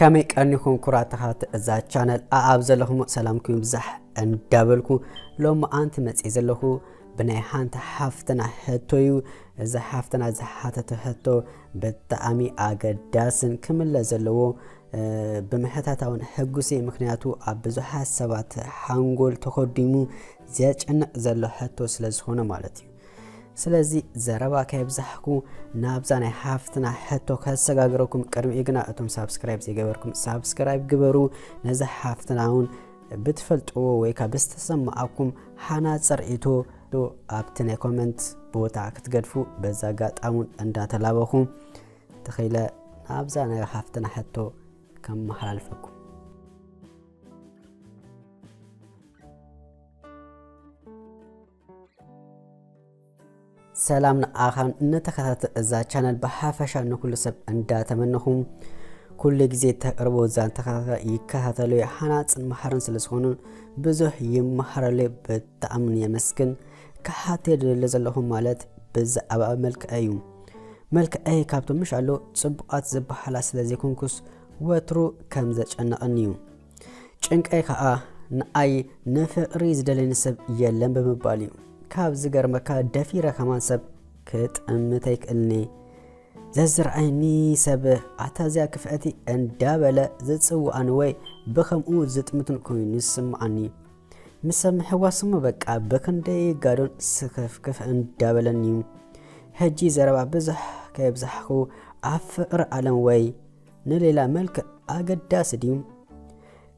ከመይ ቀኒኹም ኩራት ተኸታተልቲ እዛ ቻነል? ኣኣብ ዘለኹም ሰላምኩም ይብዛሕ እንዳበልኩ፣ ሎሚ ኣንቲ መጽእ ዘለኹ ብናይ ሓንቲ ሓፍትና ሕቶ እዩ። እዛ ሓፍትና ዝሓተቶ ሕቶ ብጣዕሚ ኣገዳስን ክምለ ዘለዎ፣ እ፣ ብምሕታታ እውን ሕጉስ እየ። ምኽንያቱ ኣብ ብዙሓት ሰባት ሓንጎል ተኸዲሙ ዘጨንቕ ዘሎ ሕቶ ስለ ዝኾነ ማለት እዩ። ስለዚ ዘረባ ከየብዛሕኩ ናብዛ ናይ ሓፍትና ሕቶ ከሰጋግረኩም፣ ቅድሚኡ ግና እቶም ሳብስክራይብ ዘይገበርኩም ሳብስክራይብ ግበሩ። ነዛ ሓፍትና እውን ብትፈልጥዎ ወይ ከኣ ብዝተሰማዓኩም ሓናጽ ርእይቶ ኣብቲ ናይ ኮመንት ቦታ ክትገድፉ በዛ ኣጋጣሚ እውን እንዳተላበኹ ተኸኢለ ናብዛ ናይ ሓፍትና ሕቶ ከመሓላልፈኩም። ሰላም ንኣኻን ንተኸታተልቲ እዛ ቻነል ብሓፈሻ ንኩሉ ሰብ እንዳተመነኹም፣ ኩሉ ግዜ ተቕርቦ እዛ ተኸታተልቲ ይከታተሉ፣ ሓናጽን መሃርን ስለ ዝኾኑ ብዙሕ ይመሃረሉ፣ ብጣዕሚ የመስግን። ክሓቶ ደለ ዘለኹ ማለት ብዛዕባ መልክዐይ እዩ። መልክዐይ ካብቶም ምሽ ኣሎ ጽቡቓት ዝበሃላ ስለ ዘይኮንኩስ ወትሩ ከም ዘጨንቐኒ እዩ። ጭንቀይ ከኣ ንኣይ ንፍቕሪ ዝደለኒ ሰብ የለን ብምባል እዩ። ካብ ዝገርመካ ደፊረ ከማን ሰብ ክጥምት ኣይክእልኒ። ዘዝረኣይኒ ሰብ ኣታ እዚኣ ክፍእቲ እንዳበለ ዝጽውኣኒ ወይ ብኸምኡ ዝጥምትን ኮይኑ ይስምዓኒ። ምስ ሰብ ምሕዋስ እሞ በቃ ብኽንደይ ጋዶን ስኽፍክፍ እንዳበለኒ እዩ። ሕጂ ዘረባ ብዙሕ ከየብዛሕኩ ኣብ ፍቕሪ ዓለም ወይ ንሌላ መልክዕ ኣገዳሲ ድዩ?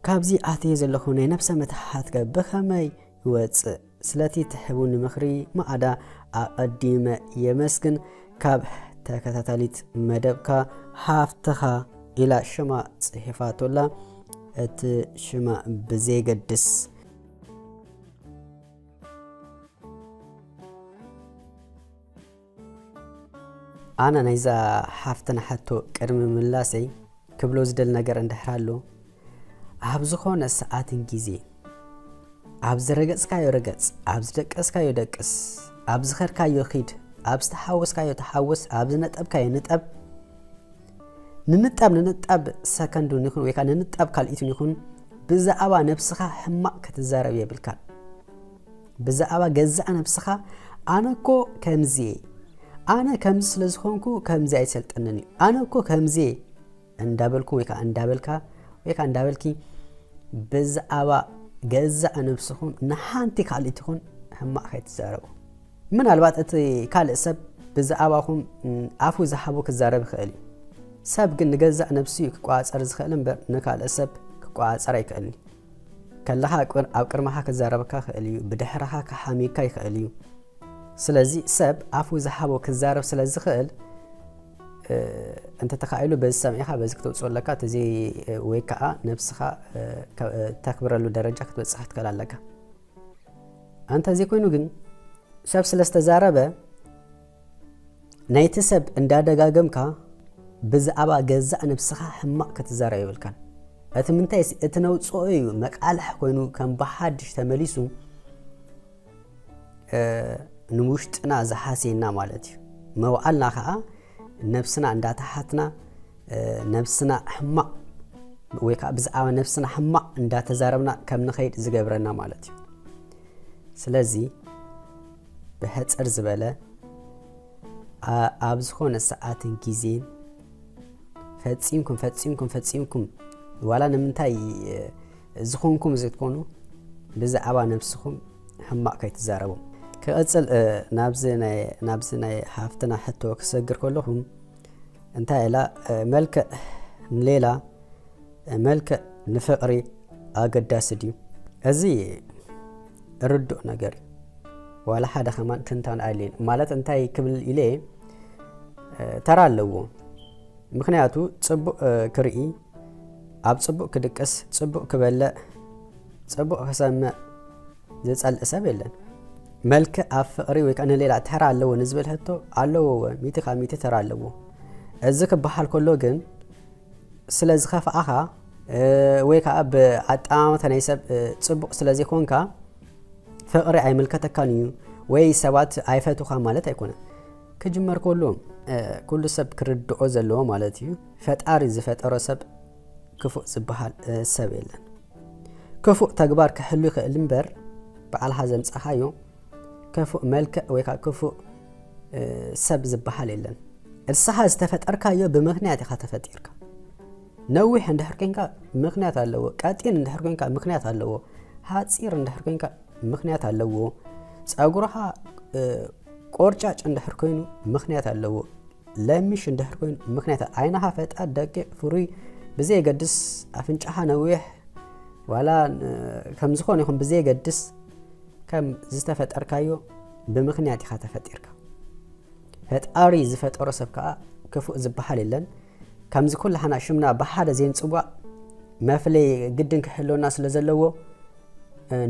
ካብዚ ኣትየ ዘለኹ ናይ ነብሰ ምትሓትከ ብኸመይ ይወጽእ? ስለቲ ትህቡኒ ምኽሪ ማዕዳ ኣቐዲመ የመስግን። ካብ ተከታታሊት መደብካ ሃፍትኻ ኢላ ሽማ ጽሒፋቶላ፣ እቲ ሽማ ብዘየገድስ። ኣነ ናይዛ ሓፍትና ሕቶ ቅድሚ ምላሰይ ክብሎ ዝደሊ ነገር እንድሕር ኣሎ፣ ኣብ ዝኾነ ሰዓትን ግዜ፣ ኣብ ዝረገጽካዮ ርገጽ፣ ኣብ ዝደቀስካዮ ደቅስ፣ ኣብ ዝኸድካዮ ኺድ፣ ኣብ ዝተሓወስካዮ ተሓወስ፣ ኣብ ዝነጠብካዮ ንጠብ፣ ንንጣብ ንንጣብ ሰከንዱን ይኹን ወይ ከኣ ንንጣብ ካልኢቱን ይኹን ብዛዕባ ነብስኻ ሕማቕ ክትዛረብ የብልካን። ብዛዕባ ገዛእ ነብስኻ ኣነ እኮ ከምዚ እየ፣ ኣነ ከምዚ ስለ ዝኾንኩ ከምዚ ኣይሰልጠንን እዩ፣ ኣነ እኮ ከምዚ እየ እንዳበልኩም ወይ ከኣ እንዳበልካ ወይ ከኣ እንዳበልኪ ብዛዕባ ገዛእ ነብስኹም ንሓንቲ ካልኢት ይኹን ሕማቕ ከይትዛረቡ። ምናልባት እቲ ካልእ ሰብ ብዛዕባኹም፣ ም፣ ኣፉ ዝሃቦ ክዛረብ ይኽእል እዩ። ሰብ ግን ንገዛእ ነብሱ እዩ ክቆጻጸር ዝኽእል እምበር ንካልእ ሰብ ክቆጻጸር ኣይክእልን እዩ። ከለኻ ኣብ ቅር-፣ ኣብ ቅድመኻ ክዛረበካ ይኽእል እዩ፣ ብድሕረኻ ክሓምየካ ይኽእል እዩ። ስለዚ ሰብ ኣፉ ዝሃቦ ክዛረብ ስለ ዝኽእል፣ እ፣ እንተተኻኢሉ በዚ ሰሚዕኻ በዚ ክተውጽኦ ኣለካ፣ እቲ ዘይ-፣ ወይ ከኣ ነብስኻ፣ እ፣ ከ-፣ እ፣ ተኽብረሉ ደረጃ ክትበጽሕ ክትክእል ኣለካ። እንተ ዘይኮይኑ ግን ሰብ ስለ ዝተዛረበ ናይቲ ሰብ እንዳደጋገምካ ብዛዕባ ገዛእ ነብስኻ ሕማቕ ክትዛረብ የብልካን። እቲ ምንታይስ እቲ ነውጽኦ እዩ መቃልሕ ኮይኑ ከም ብሓድሽ ተመሊሱ እ፣ ንውሽጥና ዝሓስየና ማለት እዩ። መውዓልና ኸኣ ነብስና እንዳተሓትና፣ እ፣ ነብስና ሕማቕ ወይ ከኣ ብዛዕባ ነብስና ሕማቕ እንዳተዛረብና ከም ንኸይድ ዝገብረና ማለት እዩ። ስለዚ ብሕጽር ዝበለ፣ ኣ-፣ ኣብ ዝኾነ ሰዓትን ግዜን ፈጺምኩም፣ ፈጺምኩም፣ ፈጺምኩም ዋላ ንምንታይ፣ እ፣ ዝኾንኩም ዘይትኮኑ ብዛዕባ ነብስኹም ሕማቕ ከይትዛረቡ። ክቕጽል፣ እ፣ ናብዚ ናይ፣ ናብዚ ናይ ሓፍትና ሕቶ ክሰግር ከለኹ እንታይ ኢላ፣ እ፣ መልክዕ ንሌላ፣ እ፣ መልክዕ ንፍቕሪ ኣገዳሲ ድዩ? እዚ ርዱእ ነገር እዩ። ዋላ ሓደ ከማን ትንታን ኣይድልየን። ማለት እንታይ ክብል ኢለ፣ እ፣ ተራ ኣለዎ። ምኽንያቱ ጽቡቕ፣ እ፣ ክርኢ፣ ኣብ ጽቡቕ ክድቅስ፣ ጽቡቕ ክበልዕ፣ ጽቡቕ ክሰምዕ ዝጸልእ ሰብ የለን። መልክዕ ኣብ ፍቕሪ ወይ ከኣ ንሌላ ተራ ኣለዎ ንዝብል ሕቶ ኣለዎ፣ እወ፣ ሚእቲ ካብ ሚእቲ ተራ ኣለዎ። እዚ ክበሃል ከሎ ግን ስለ ዝኸፍኣኻ፣ እ፣ ወይ ከኣ ብኣጠማምታ ናይ ሰብ፣ እ፣ ጽቡቕ ስለ ዘይኮንካ ፍቕሪ ኣይምልከተካን እዩ ወይ ሰባት ኣይፈትውኻ ማለት ኣይኮነን። ክጅመር ከሎ፣ እ፣ ኩሉ ሰብ ክርድኦ ዘለዎ ማለት እዩ። ፈጣሪ ዝፈጠሮ ሰብ ክፉእ ዝበሃል ሰብ የለን። ክፉእ ተግባር ክሕሉ ይኽእል እምበር፣ ባዕልኻ ዘምጻኻዮ ክፉእ መልክዕ ወይ ከዓ ክፉእ ሰብ ዝበሃል የለን። እስኻ ዝተፈጠርካዮ ብምኽንያት ኢኻ ተፈጢርካ። ነዊሕ እንድሕር ኮንካ ምኽንያት ኣለዎ። ቀጢን እንድሕር ኮንካ ምኽንያት ኣለዎ። ሓፂር እንድሕር ኮንካ ምኽንያት ኣለዎ። ፀጉርኻ ቆርጫጭ እንድሕር ኮይኑ ምኽንያት ኣለዎ። ለሚሽ እንድሕር ኮይኑ ምኽንያት፣ ዓይንኻ ፈጣን፣ ደቂቕ፣ ፍሩይ፣ ብዘየገድስ፣ ኣፍንጫኻ ነዊሕ ዋላ ከም ዝኾነ ይኹን ብዘየገድስ፣ ከም ዝተፈጠርካዮ ብምኽንያት ኢኻ ተፈጢርካ። ፈጣሪ ዝፈጠሮ ሰብ ከዓ ክፉእ ዝበሃል የለን። ከምዚ ኩላህና ሽምና ብሓደ ዘይንፅዋዕ መፍለይ ግድን ክህልወና ስለ ዘለዎ፣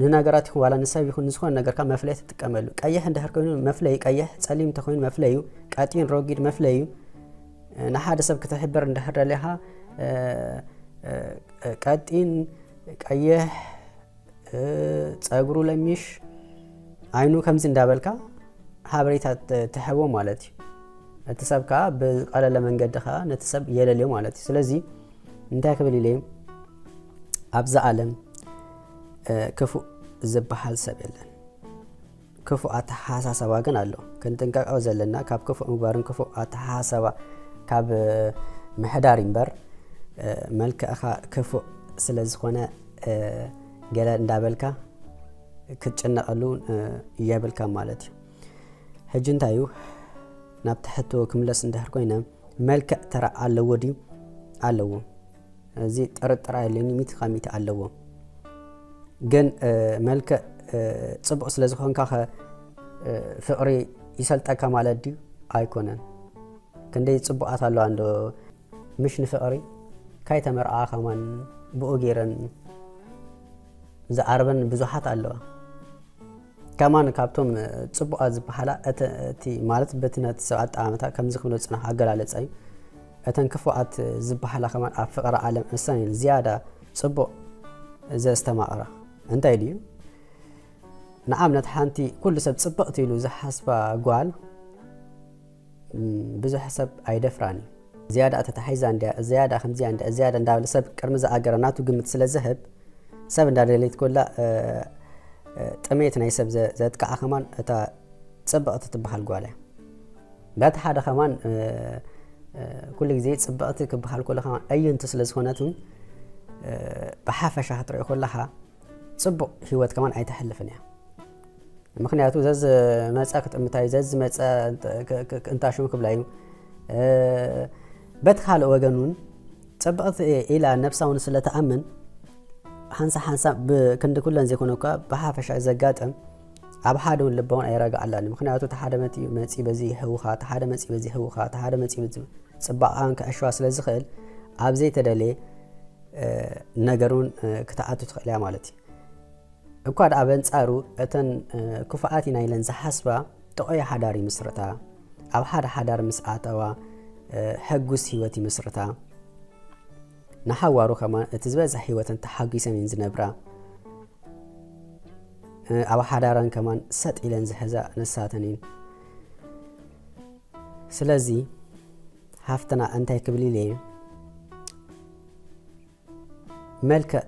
ንነገራት ይኹን ዋላ ንሰብ ይኹን ንዝኾነ ነገርካ መፍለይ ትጥቀመሉ። ቀይሕ እንድሕር ኮይኑ መፍለይ ቀይሕ፣ ፀሊም እንተኮይኑ መፍለዩ፣ ቀጢን ረጊድ መፍለዩ። ንሓደ ሰብ ክትሕብር እንድሕር ደሊኻ ቀጢን፣ ቀይሕ፣ ፀጉሩ ለሚሽ፣ ዓይኑ ከምዚ እንዳበልካ ሓበሬታ ትሕቦ ማለት እዩ። እቲ ሰብ ከዓ ብቀለለ መንገዲ ከዓ ነቲ ሰብ የለልዮ ማለት እዩ። ስለዚ እንታይ ክብል ኢለ፣ ኣብዚ ዓለም ክፉእ ዝበሃል ሰብ የለን። ክፉእ ኣተሓሳሰባ ግን ኣሎ። ክንጥንቀቀው ዘለና ካብ ክፉእ ምግባርን ክፉእ ኣተሓሳሰባ ካብ ምሕዳር እምበር፣ መልክዕኻ ክፉእ ስለ ዝኾነ ገለ እንዳበልካ ክትጭነቀሉ የብልካ ማለት እዩ። ሕጂ እንታይ እዩ፣ ናብቲ ሕቶ ክምለስ እንድሕር ኮይነ፣ መልክዕ ተራ ኣለዎ ድዩ? ኣለዎ። እዚ ጥርጥር የለኒ፣ ሚእቲ ካብ ሚእቲ ኣለዎ። ግን መልክዕ ፅቡቅ ስለ ዝኾንካ ከ ፍቅሪ ይሰልጠካ ማለት ድዩ? ኣይኮነን። ክንደይ ፅቡቃት ኣለዋ እንዶ ምሽ ንፍቅሪ ካይተመርዓ ከማን ብኡ ገይረን ዝዓርበን ብዙሓት ኣለዋ። ከማን ካብቶም ፅቡቃት ዝበሃላ እቲ ማለት በቲ ነቲ ሰብ ኣጠማምታ ከምዚ ክብሎ ዝፅናሕ ኣገላለፃ እዩ። እተን ክፉኣት ዝበሃላ ከማን ኣብ ፍቅሪ ዓለም እሰን እየን ዝያዳ ፅቡቅ ዘስተማቅራ። እንታይ ድዩ? ንኣብነት ሓንቲ ኩሉ ሰብ ፅብቅቲ ኢሉ ዝሓስባ ጓል ብዙሕ ሰብ ኣይደፍራን እዩ። ዝያዳ ተታሒዛ እንድያ፣ ዝያዳ ከምዚያ እንድያ፣ ዝያዳ እንዳበለ ሰብ ቅድሚ ዝኣገረ ናቱ ግምት ስለ ዝህብ፣ ሰብ እንዳደለየት ኮላ ጥሜት ናይ ሰብ ዘጥቃዓ ከማን እታ ፅብቕቲ ትበሃል ጓል እያ። በቲ ሓደ ከማን ኩሉ ግዜ ፅብቕቲ ክበሃል ኮሎ ከማን ኣየንቱ ስለ ዝኾነት እውን ብሓፈሻ ክትሪኦ ኮለኻ ፅቡቕ ህይወት ከማን ኣይተሕልፍን እያ። ምኽንያቱ ዘዝመፀ ክትጥምታ እዩ፣ ዘዝመፀ እንታ ሽሙ ክብላ እዩ። በቲ ካልእ ወገን እውን ፅብቕቲ ኢላ ነብሳ እውን ስለ ትኣምን ሓንሳ ሓንሳ ብክንዲ ኩለን ዘይኮነ እኳ ብሓፈሻ ዘጋጥም ኣብ ሓደ እውን ልባ እውን ኣይረጋዓላን። ምኽንያቱ እቲ ሓደ መፂ በዚ ይህውኻ፣ እቲ ሓደ መፂ በዚ ይህውኻ፣ እቲ ሓደ መፂ በዚ ፅባቐኣን ክዕሽዋ ስለ ዝኽእል ኣብ ዘይተደለየ ነገር እውን ክትኣቱ ትኽእል እያ ማለት እዩ። እኳ ደኣ በንጻሩ እተን ክፉኣት ኢና ኢለን ዝሓስባ ጥዑይ ሓዳር ይምስርታ። ኣብ ሓደ ሓዳር ምስ ኣተዋ ሕጉስ ህይወት ይምስርታ። ንሓዋሩ ከማን እቲ ዝበዝሕ ህይወተን ተሓጒሰን እየን ዝነብራ። ኣብ ሓዳረን ከማን ሰጥ ኢለን ዝሕዛ ንሳተን እየን። ስለዚ ሓፍትና እንታይ ክብል ኢለ እየ፣ መልክዕ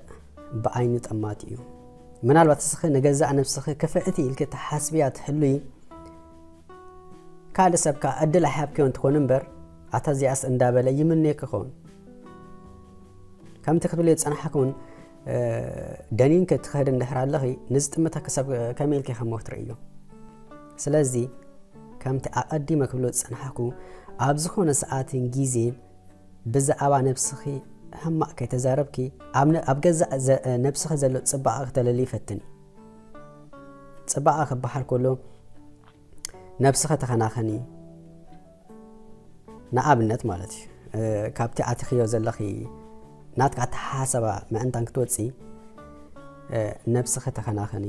ብዓይኒ ጠማቲ እዩ። ምናልባት እስኺ ንገዛእ ነብስኺ ክፍዕቲ ኢልኪ ትሓስብያ ትህሉይ፣ ካልእ ሰብ ከኣ ዕድል ኣይሃብክዮን ትኾን እምበር፣ ኣታ እዚኣስ እንዳበለ ይምነየኪ ክኸውን። ከምቲ ክትብልዮ ዝጸናሕኩን ደኒንኪ ትኸዲ እንድሕር ኣለኺ፣ ንዝጥምተኪ ሰብ ከመይ ኢልኪ ከም ወትሪ እዩ። ስለዚ ከምቲ ኣቐዲመ ክብሎ ዝጸናሕኩ፣ ኣብ ዝኾነ ሰዓትን ግዜን ብዛዕባ ነብስኺ ሕማቕ ከይተዛረብኪ፣ ኣብ ገዛእ ነብስኺ ዘሎ ጽባቐ ክተለሊ ፈትኒ። ጽባቐ ክበሃል ከሎ ነብስኺ ተኸናኸኒ። ንኣብነት ማለት እዩ፣ ካብቲ ኣቲኽዮ ዘለኺ ናትካ ኣተሓሳሰባ ምእንታን ክትወጺ፣ ነብስኺ ተኸናኸኒ።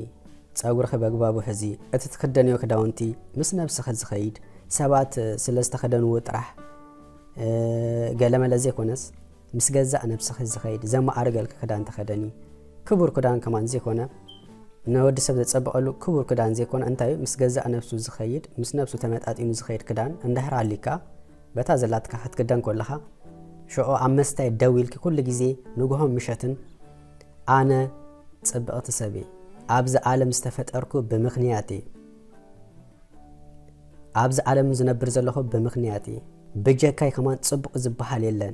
ጸጉርኺ በግባቡ ሕዚ። እቲ ትኽደንዮ ክዳውንቲ ምስ ነብስኺ ዝኸይድ፣ ሰባት ስለ ዝተኸደንዎ ጥራሕ ገለመለ ዘይኮነስ፣ ምስ ገዛእ ነብስኺ ዝኸይድ ዘማዕርገልኪ ክዳን ተኸደኒ። ክቡር ክዳን ከማን ዘይኮነ፣ ንወዲ ሰብ ዘጸብቐሉ ክቡር ክዳን ዘይኮነ፣ እንታይ ምስ ገዛእ ነብሱ ዝኸይድ፣ ምስ ነብሱ ተመጣጢኑ ዝኸይድ ክዳን እንድሕር ኣሊካ፣ በታ ዘላትካ ክትክደን ከለኻ፣ ሽዑ ኣብ መስታይ ደው ኢልኪ ኩሉ ግዜ ንግሆን ምሸትን ኣነ ጽብቕቲ ሰብ እየ፣ ኣብዚ ዓለም ዝተፈጠርኩ ብምኽንያት እየ፣ ኣብዚ ዓለም ዝነብር ዘለኹ ብምኽንያት እየ፣ ብጀካይ ከማን ጽቡቕ ዝበሃል የለን፣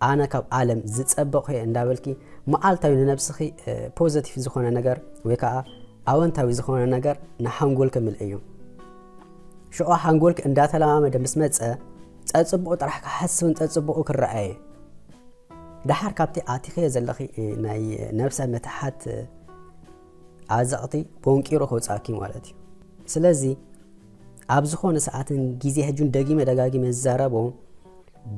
ኣነ ካብ ዓለም ዝጸበቕኩ እየ እንዳበልኪ መዓልታዊ ንነብስኺ ፖዘቲቭ ዝኾነ ነገር ወይ ከዓ ኣወንታዊ ዝኾነ ነገር ንሓንጎልኪ ምልእዩ። ሽዑ ሓንጎልኪ እንዳተለማመደ ምስ መጸ ጸጽቡቑ ጥራሕ ክሓስብን ጸጽቡቑ ክረኣየ። ደሓር ካብቲ ኣቲኸዮ ዘለኺ ናይ ነብሰ ምትሓት ኣዘቕቲ ቦንቂሩ ከውጻእኪ ማለት እዩ። ስለዚ ኣብ ዝኾነ ሰዓትን ግዜ ሕጁን ደጊመ ደጋጊመ ዝዛረቦ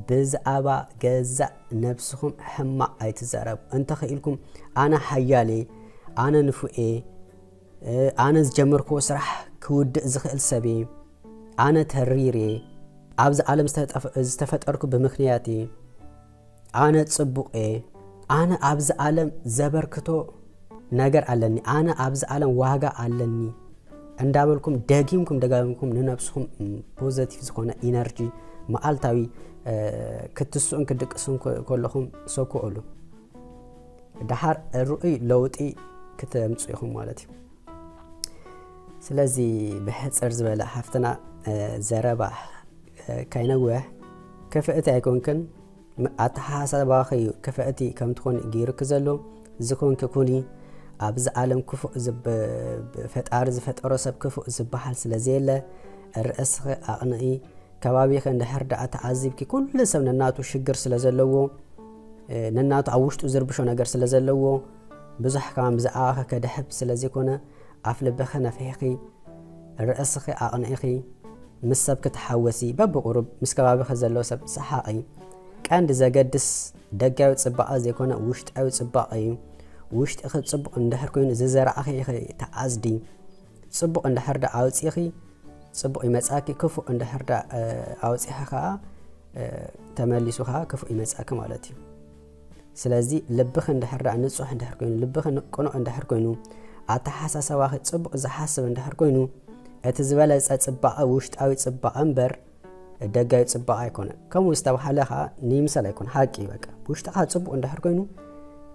ብዛዕባ ገዛእ ነብስኹም ሕማቕ ኣይትዛረቡ። እንተኽኢልኩም ኣነ ሓያሌ፣ ኣነ ንፉኤ፣ ኣነ ዝጀመርክዎ ስራሕ ክውድእ ዝኽእል ሰብየ፣ ኣነ ተሪርየ፣ ኣብዚ ዓለም ዝተፈጠርኩ ብምኽንያት እየ፣ ኣነ ጽቡቕ እየ፣ ኣነ ኣብዚ ዓለም ዘበርክቶ ነገር ኣለኒ፣ ኣነ ኣብዚ ዓለም ዋጋ ኣለኒ እንዳበልኩም ደጊምኩም ደጋግምኩም ንነብስኹም ፖዘቲቭ ዝኾነ ኢነርጂ መዓልታዊ ክትስኡን ክትድቅሱን ከለኹም ሰኩዕሉ። ደሓር ርኡይ ለውጢ ክተምጹ ኢኹም ማለት እዩ። ስለዚ ብሕጽር ዝበለ ሓፍትና ዘረባ ካይነውሕ ክፍእቲ ኣይኮንክን። ኣተሓሳስባኺ ክፍእቲ ከም ትኾኒ ገይሩኪ ዘሎ። ዝኾንኪ ኩኒ። ኣብዚ ዓለም ክፉእ ፈጣሪ ዝፈጠሮ ሰብ ክፉእ ዝበሃል ስለ ዘየለ ርእስኺ ኣቕንኢ። ከባቢኺ እንድሕር ደኣ ተዓዚብኪ ኩሉ ሰብ ነናቱ ሽግር ስለ ዘለዎ ነናቱ ኣብ ውሽጡ ዝርብሾ ነገር ስለ ዘለዎ ብዙሕ ከማን ብዛዕባኺ ከድሕብ ስለ ዘይኮነ ኣፍ ልብኺ ነፊሕኺ ርእስኺ ኣቕኒዕኺ ምስ ሰብ ክትሓወሲ በብቑሩብ ምስ ከባቢኺ ዘሎ ሰብ ሰሓቒ። ቀንዲ ዘገድስ ደጋዊ ጽባቐ ዘይኮነ ውሽጣዊ ጽባቐ እዩ። ውሽጥኺ ጽቡቕ እንድሕር ኮይኑ ዝዘራእኺ ኢኺ ትዓጽዲ። ጽቡቕ እንድሕር ደኣ ኣውጺእኺ ጽቡቕ ይመጻኪ፣ ክፉእ እንድሕር ደኣ ኣውጺእኺ ከኣ ተመሊሱ ከኣ ክፉእ ይመጻኪ ማለት እዩ። ስለዚ ልብኺ እንድሕር ደኣ ንጹሕ እንድሕር ኮይኑ፣ ልብኺ ቅኑዕ እንድሕር ኮይኑ፣ ኣተሓሳሰባኺ ጽቡቕ ዝሓስብ እንድሕር ኮይኑ፣ እቲ ዝበለጸ ጽባቐ ውሽጣዊ ጽባቐ እምበር ደጋዊ ጽባቐ ኣይኮነን። ከምኡ ዝተባህለ ከኣ ንይምሰል ኣይኮን፣ ሓቂ እዩ። በቃ ውሽጥኻ ጽቡቕ እንድሕር ኮይኑ፣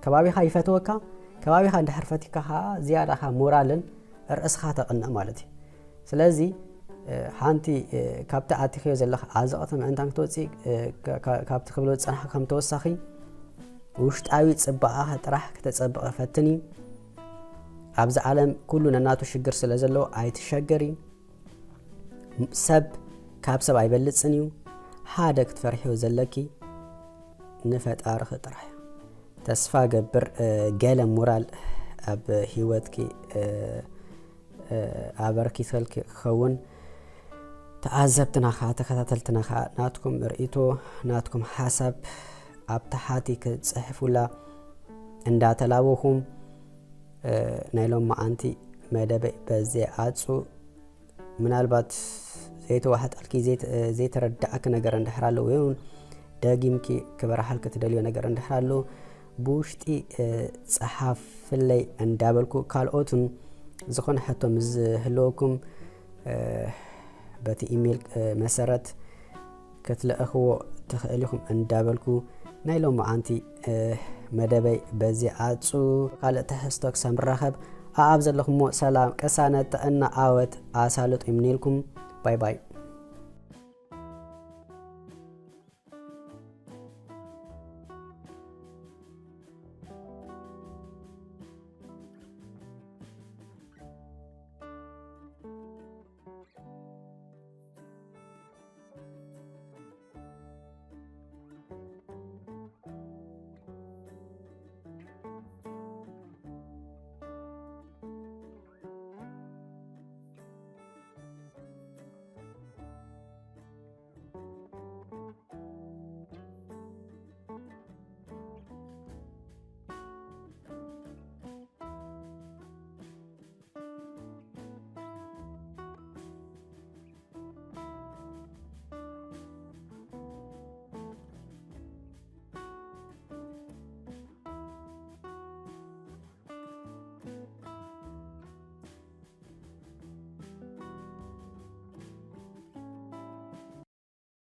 ከባቢኻ ይፈትወካ፣ ከባቢኻ እንድሕር ፈቲካ ከኣ ዝያዳ ከኣ ሞራልን ርእስኻ ተቕንእ ማለት እዩ። ስለዚ ሓንቲ ካብቲ ኣቲኽዮ ዘለኻ ዓዘቕቲ ምእንታን ክትወፅእ ካብቲ ክብሎ ዝፀናሕካ ከም ተወሳኺ ውሽጣዊ ፅባቐኻ ጥራሕ ክተፀብቐ ፈትኒ። ኣብዚ ዓለም ኩሉ ነናቱ ሽግር ስለ ዘለዎ ኣይትሸገሪ። ሰብ ካብ ሰብ ኣይበልፅን እዩ። ሓደ ክትፈርሕዮ ዘለኪ ንፈጣርኺ ጥራሕ እዩ። ተስፋ ገብር ገለ ሞራል ኣብ ህይወትኪ ኣበርኪተልኪ ክኸውን። ተዓዘብትና ኸዓ ተኸታተልትና ኸዓ ናትኩም ርእይቶ ናትኩም ሓሳብ ኣብ ታሕቲ ክጽሕፉላ እንዳተላበኹም ናይ ሎማዓንቲ መደበይ በዚ ዓጹ። ምናልባት ዘይተዋሕጠልኪ ዘይተረዳእኪ ነገር እንድሕር ኣሎ ወይ እውን ደጊምኪ ክበርሃልኪ ትደልዮ ነገር እንድሕር ኣሎ ብውሽጢ ጸሓፍለይ እንዳበልኩ ካልኦትን ዝኾነ ሕቶ ምስ ዝህልወኩም በቲ ኢሜይል መሰረት ክትልእኽዎ ትኽእል ኢኹም እንዳበልኩ ናይ ሎማዓንቲ መደበይ በዚ ዓጹ። ካልእ ትሕዝቶ ክሳብ ንራኸብ ኣኣብ ዘለኹሞ ሰላም ቅሳነት ጥዕና ዓወት ኣሳልጦ ይምነየልኩም። ባይ ባይ።